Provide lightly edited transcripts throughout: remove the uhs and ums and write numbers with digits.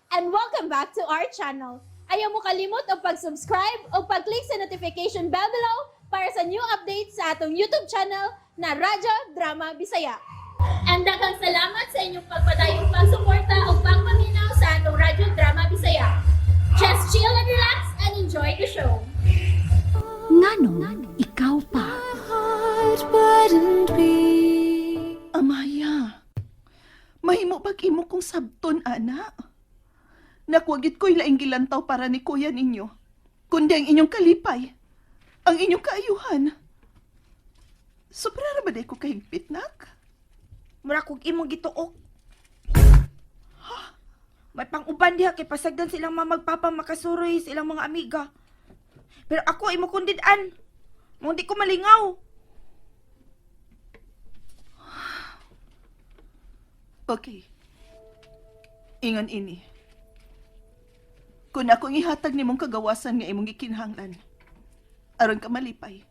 And welcome back to our channel. Ayaw mo kalimot og pag-subscribe o pag-click sa notification bell below para sa new updates sa atong YouTube channel na Radyo Drama Bisaya. And daghang salamat sa inyong pagpadayong pagsuporta o pagpaminaw sa atong Radyo Drama Bisaya. Just chill and relax and enjoy the show. Nganong ikaw pa? Amaya, mahimo pag imo kong sabton, ana. Nakuwagit ko'y laing gilantaw para ni kuya ninyo, kundi ang inyong kalipay, ang inyong kaayuhan. Sobra ra ba day ko kahigpit, nak? Mura kog imong gituok. May pang-uban diha kay pasagdan silang mga magpapa makasuroy sa ilang mga amiga. Pero ako imo kundid-an. Mong di ko malingaw. Okay. Ingon ini. Kung akong ihatag nimong kagawasan nga imong gikinahanglan, aron ka malipay.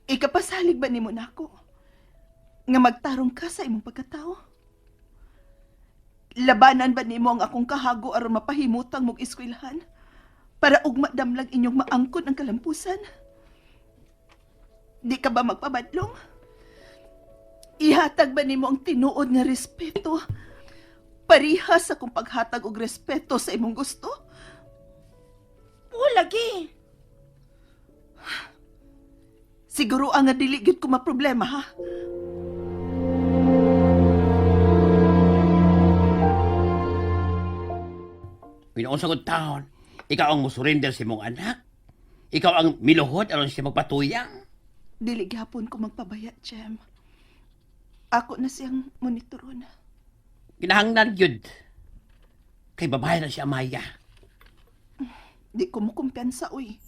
Ikapasalig ba nimo nako nga magtarong ka sa imong pagkatao? Labanan ba nimo ang akong kahago aron mapahimutang mong eskwelahan para ugma damlag inyong maangkon ang kalampusan? Di ka ba magpabadlong? Ihatag ba nimo ang tinuod nga respeto? Parihas akong paghatag og respeto sa imong gusto? Oo, lagi. Siguro ang nga dili gyud ko maproblema, ha? Pinoon sa taon, ikaw ang musurrender sa imong anak. Ikaw ang miluhod aron siya magpatuyang. Dili gyapon ko magpabaya, Jem. Ako na siyang monitoron. Kinahanglan gyud. Kay babae na si Amaya. Di ko mo kumpiyansa, uy.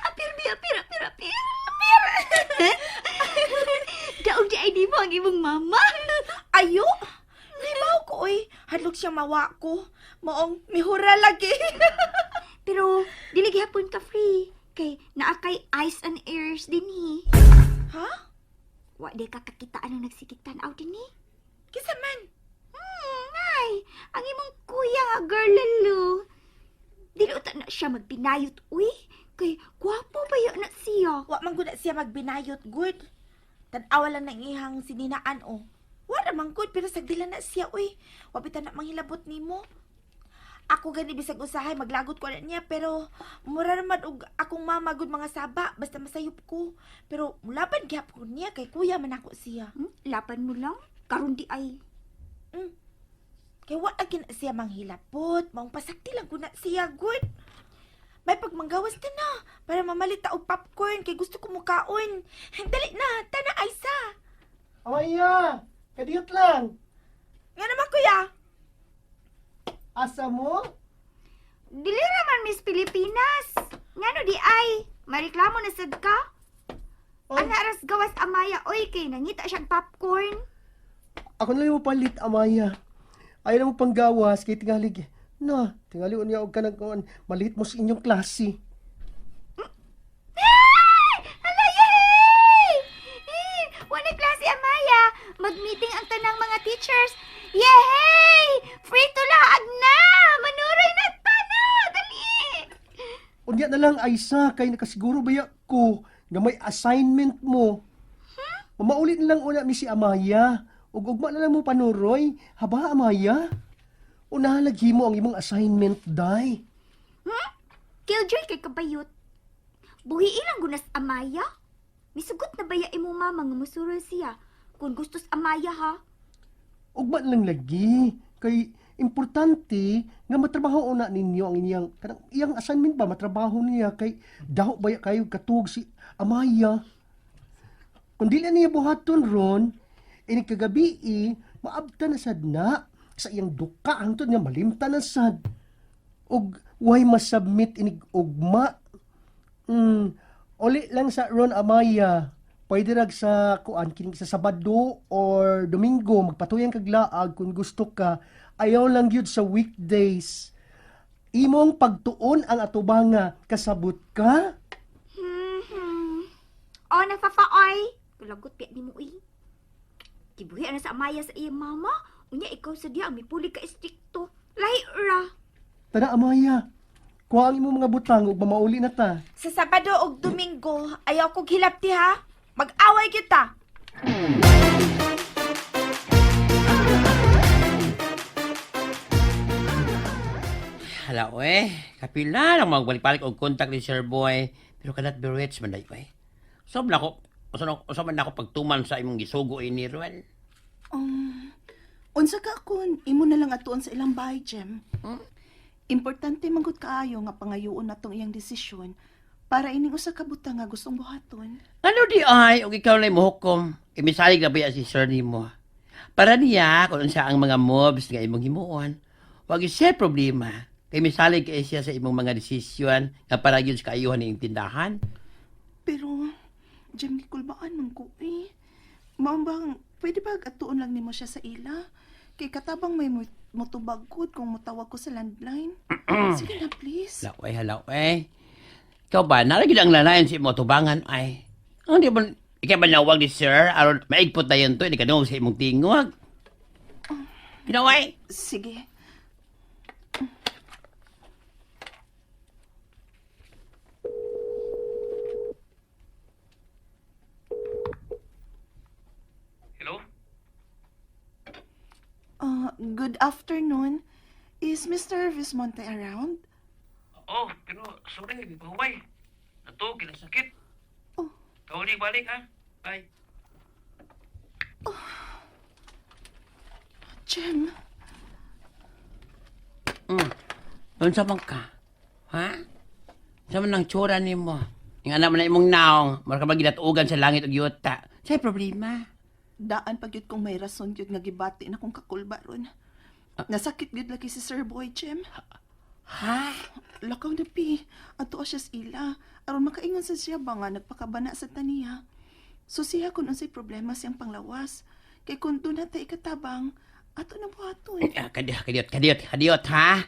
Apir, bi, apir, apir, apir. Apir. Daog di ay di mo ang imong mama. Ayo. Limaw ko oy. Hadlok siya mawa ko. Maong mihura lagi. Pero dili gihapon ka free kay naa kay eyes and ears dinhi. Ha? Wa di ka kakita anong nagsikitan aw dinhi. Kinsa man? Ay, ang imong kuya nga girl lalo. Dili uta na siya magbinayot uy. Kay gwapo ba yun na siya? Wa man gud na siya magbinayot good. Tan-awa lang nang ihang sininaan o. Wa ra man gud pero sagdila na siya uy. Wa bitaw na manghilabot nimo. Ako gani bisag usahay maglagot ko na niya pero mura ra man og akong mama gud mga saba basta masayop ko. Pero mulaban gyapon niya kay kuya man ako siya. Laban mo lang. Karon di ay. Kay wa lagi na siya manghilabot, maong pasakti lang ko na siya good. May pagmanggawas ta na para mamalit ta og popcorn kay gusto ko mukaon. Dali na, tana Aisa. Amaya, kadiyot lang. Nga naman kuya. Asa mo? Dili raman Miss Pilipinas. Ngano di ay? Mareklamo na sad ka? Oy. Ana ras gawas Amaya oy kay nangita siyang popcorn. Ako na lang mo palit, Amaya. Ayaw na mo panggawas, kay tingalig. Na, tingali unya og kanang kuan, malit mo sa inyong klase. Ay! Hala, yay! Eh, wala klase Amaya. Mag-meeting ang tanang mga teachers. Yay! Free to laag na! Manuroy na tana! Dali! Unya na lang, Aisa, kay nakasiguro baya ko nga may assignment mo. Mamaulit na lang una mi si Amaya. Ug ugma na lang mo panuroy. Haba, Amaya? Una lagi mo ang imong assignment, day. Killjoy kay kabayot. Buhi ilang gunas Amaya? Misugot na baya imo mama nga musuroy siya. Kung gustos Amaya ha. Ugma na lang lagi kay importante nga matrabaho una ninyo ang inyang kanang iyang assignment ba matrabaho niya kay daho ba kayo katuog si Amaya. Kung dili niya buhaton ron ini kagabi maabta na sad na sa iyang duka hangtod nga malimta na sad og way masubmit inig ugma. Uli lang sa Ron Amaya. Pwede rag sa kuan kining sa Sabado or Domingo magpatuyang kag laag kung gusto ka. Ayaw lang gyud sa weekdays. Imong pagtuon ang atubanga, kasabot ka? O, nafafaoy. Kulagot piya ni mo, uy. Kibuhi na sa Amaya sa iyang mama. Unya, ikaw sa diya, may puli ka estrikto. Lahi ra. Tara, Amaya. Kuha ang imong mga butang ug mamauli na ta. Sa Sabado og Domingo, ayaw kog hilabti ha. Mag-away kita. Hala, oy. Kapila lang magbalik-balik og contact ni Sir Boy. Pero cannot be rich man day, oy. Sob na ko, usa man na ako pagtuman sa imong gisugo ini Ruel. Unsa ka kun imo na lang atuon sa ilang bahay, Jem. Importante man gud kaayo nga pangayoon natong iyang desisyon para ining usa ka butang nga gustong buhaton. Ano di ay, ug ikaw na mohukom. Imisalig na ba si sir nimo? Para niya, kung unsa ang mga moves nga imong himuon, wag siya problema. Kay misalig kay siya sa imong mga desisyon nga para gyud sa kaayuhan ning tindahan. Pero, Jem, gikulbaan man ko eh. Mao bang, pwede ba atuon lang nimo siya sa ila? Kay katabang may motubag gud kung motawag ko sa landline. Sige na, please. Laway, halaway. Ikaw ba, nalagid ang lalayan sa imong tubangan ay. Ang di ba, ikaw ba nawag ni sir, aron maigpot na yun to, hindi ka sa imong tingog. Ginaway. Sige. Hello? Good afternoon. Is Mr. Vismonte around? Oh, pero sorry, pahuway. Nato, kinasakit. Oh. Kauli balik ha. Bye. Jem, Unsa man ka? Ha? Unsa man ang tsura nimo? Yung anak mo na imong naong, mura ka maginatugan sa langit ug yuta. Sa'y problema. Daan pag yun kong may rason yun nga gibati na kong kakulba ron. Nasakit gyud lagi si Sir Boy, Jem. Ha? Lakaw na pi. Ato siya sa ila. Aron makaingon sa siya ba nga nagpakabana sa taniya. So siya kung unsay problema siyang panglawas. Kay kung doon na tayo ikatabang, ato na buhaton. Ah, Kadiyot, kadiyot, kadiyot, kadiyot, ha?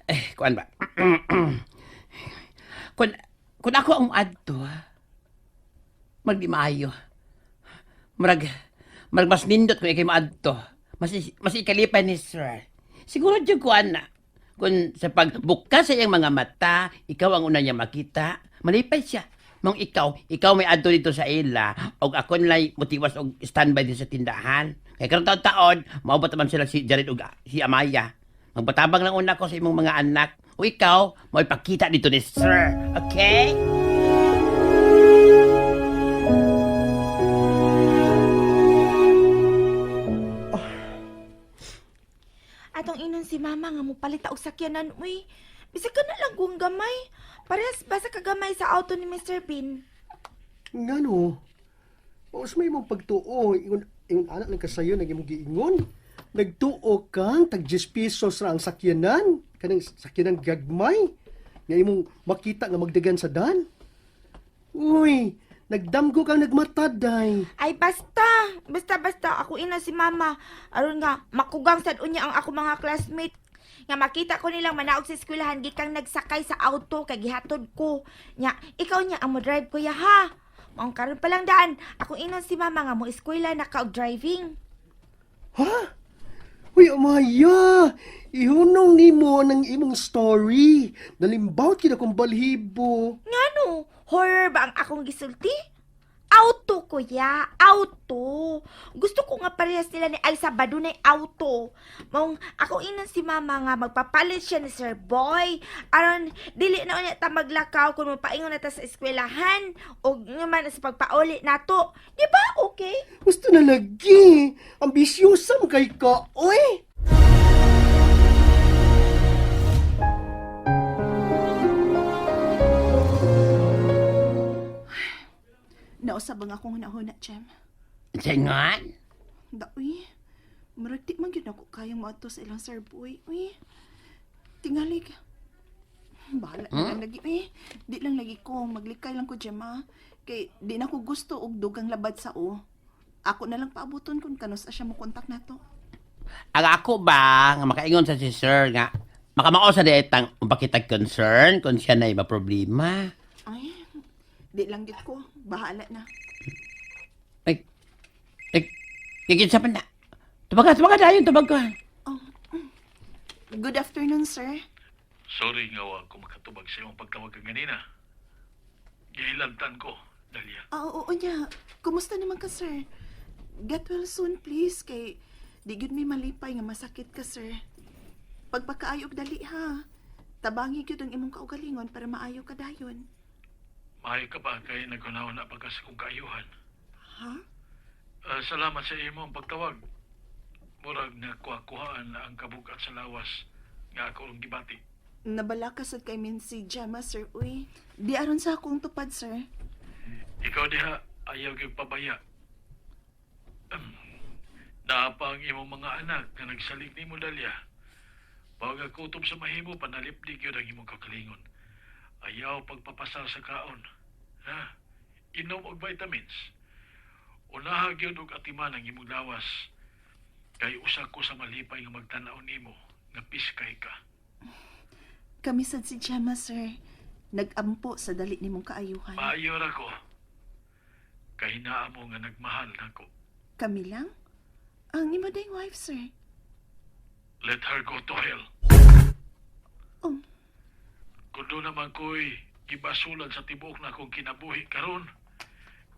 Eh, kuan ba? Kun ako ang adto, ha? Magdi maayo. Murag, murag mas nindot kung ikay maadto. Mas ikalipay ni sir. Siguro dyan ko, ana. Kung sa pagbukas sa iyang mga mata, ikaw ang una niya makita, malipay siya. Mong ikaw may adto dito sa ila, og ako nila'y motiwas og standby din sa tindahan. Kay karon taon-taon, maubot naman sila si Jared og si Amaya. Magpatabang lang una ko sa imong mga anak. O ikaw, maipakita dito ni sir. Okay? Atong inon si mama nga mopalit ta og sakyanan uy. Bisag ka na lang kung gamay. Parehas ba sa kagamay sa auto ni Mr. Bean? Ngano? Paus may imong pagtuo, ingon ingon anak lang kasayo nag imong giingon. Nagtuo kang tag 10 pesos ra ang sakyanan, kanang sakyanan gagmay. Nga imong makita nga magdagan sa dan. Uy, nagdamgo kang nagmatad day. Ay basta, basta basta ako ina si mama. Aron nga makugang sad unya ang ako mga classmate. Nga makita ko nilang manaog sa eskwelahan gikang nagsakay sa auto kay gihatod ko. Nya, ikaw nya ang mo drive kuya ha. Maong karon pa lang daan, ako ina si mama nga mo eskwela na ka og driving. Ha? Uy, Amaya! Ihunong nimo ng imong story. Nalimbawt kid akong balhibo. Ngano? Horror ba ang akong gisulti? Auto, kuya. Auto. Gusto ko nga parehas nila ni Alsa Badunay auto. Maong ako inan si mama nga magpapalit siya ni Sir Boy. Aron, dili na unya ta maglakaw kung mapaingon na ta sa eskwelahan o nga man sa pagpauli nato. Di ba? Okay? Gusto na lagi. Ambisyosa mo kay ka, oy! Nausab ang akong hunahuna, Jem. Singon? Da, uy. Murag di man gyud ako kayang moadto sa ilang Sir Boy, uy. Tingalig. Bahala na lang lagi, uy. Di lang lagi ko, maglikay lang ko, Jem, ha. Kay di na ko gusto og dugang labad sa o. Ako na lang paabuton kung kanus siya mo kontak nato. Ang ako ba, nga makaingon sa si sir nga, Makamao sa dietang umpakitag concern kung siya na iba problema. Ay, di lang gid ko. Bahala na. Ay, ay, kikinsa pa na. Tubag ka, tubag ka dayon, tubag ka. Good afternoon, sir. Sorry nga wa ko makatubag sa imong pagtawag kanina. Gihilantan ko, Dalia. Ah, oo, oo niya. Kumusta naman ka, sir? Get well soon, please. Kay di gyud mi malipay nga masakit ka, sir. Pagpakaayo og dali, ha? Tabangi gyud ang imong kaugalingon para maayo ka dayon. Maayo ka ba kay nagkunahon na pagka sa kong kaayuhan? Ha? Ah, salamat sa imong pagtawag. Murag na kuha-kuhaan na ang kabugat sa lawas nga ako ang gibati. Nabala ka sad kay min si Gemma, sir. Uy, di aron sa akong tupad, sir. Ikaw diha ayaw gyud pabaya. Naa pa ang imong mga anak nga nagsalig nimo Dalia. Pag kutob sa mahimo panalipdi gyud ang imong kakalingon. Ayaw pagpapasar sa kaon. Ha? Inom og vitamins. Unaha gyud og atiman ang imong lawas. Kay usa ko sa malipay nga magtan-aw nimo nga piskay ka. Kami sad si Gemma, sir. Nagampo sa dali nimong kaayuhan. Maayo ra ko. Kay naa mo nga nagmahal nako. Kami lang? Ang imo ding wife, sir. Let her go to hell. Oh. Kung doon naman ko'y gibasulan sa tibuok na akong kinabuhi karon,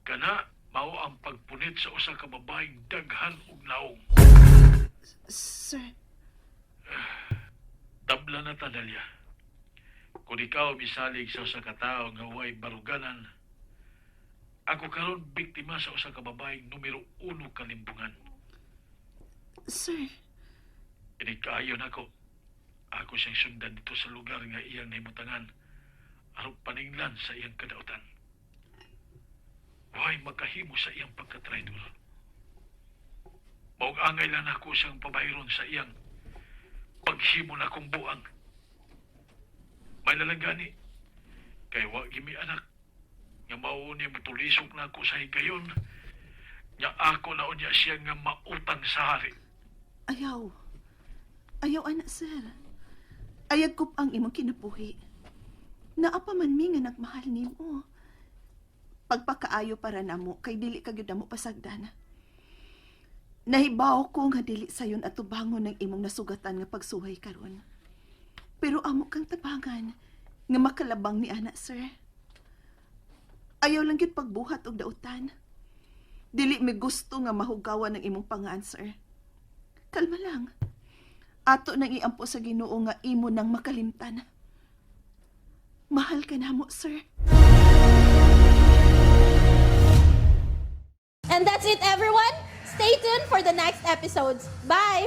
kana mao ang pagpunit sa usa ka babaeng daghan og naong. Sir, Tabla na ta, Dalia. Kung ikaw misalig sa usa ka tawo nga way baruganan, ako karon biktima sa usa ka babaeng numero uno kalimbungan. Sir. Inikaayo nako. Ako siyang sundan dito sa lugar nga iyang nahimutangan aron paninglan sa iyang kadautan. Way makahimo sa iyang pagkatraidor. Maug angay lang ako siyang pabayron sa iyang paghimo na kong buang. May lalanggani. Kay wa gimi anak nga mao ni motulisok na ako sa higayon nga ako na unya siya nga mautang sa hari. Ayaw. Ayaw, anak, sir. Ayag ko ang imong kinabuhi. Naa pa man mi nga nagmahal nimo. Pagpakaayo para namo kay dili ka gyud namo pasagdan. Nahibaw ko nga dili sayon at tubangon ng imong nasugatan nga pagsuhay karon. Pero amo kang tabangan nga makalabang ni ana, sir. Ayaw lang gyud pagbuhat og dautan. Dili mi gusto nga mahugawan ang imong pangaan, sir. Kalma lang. Ato nang iampo sa Ginoo nga imo nang makalimtan. Mahal ka namo, sir. And that's it, everyone. Stay tuned for the next episodes. Bye!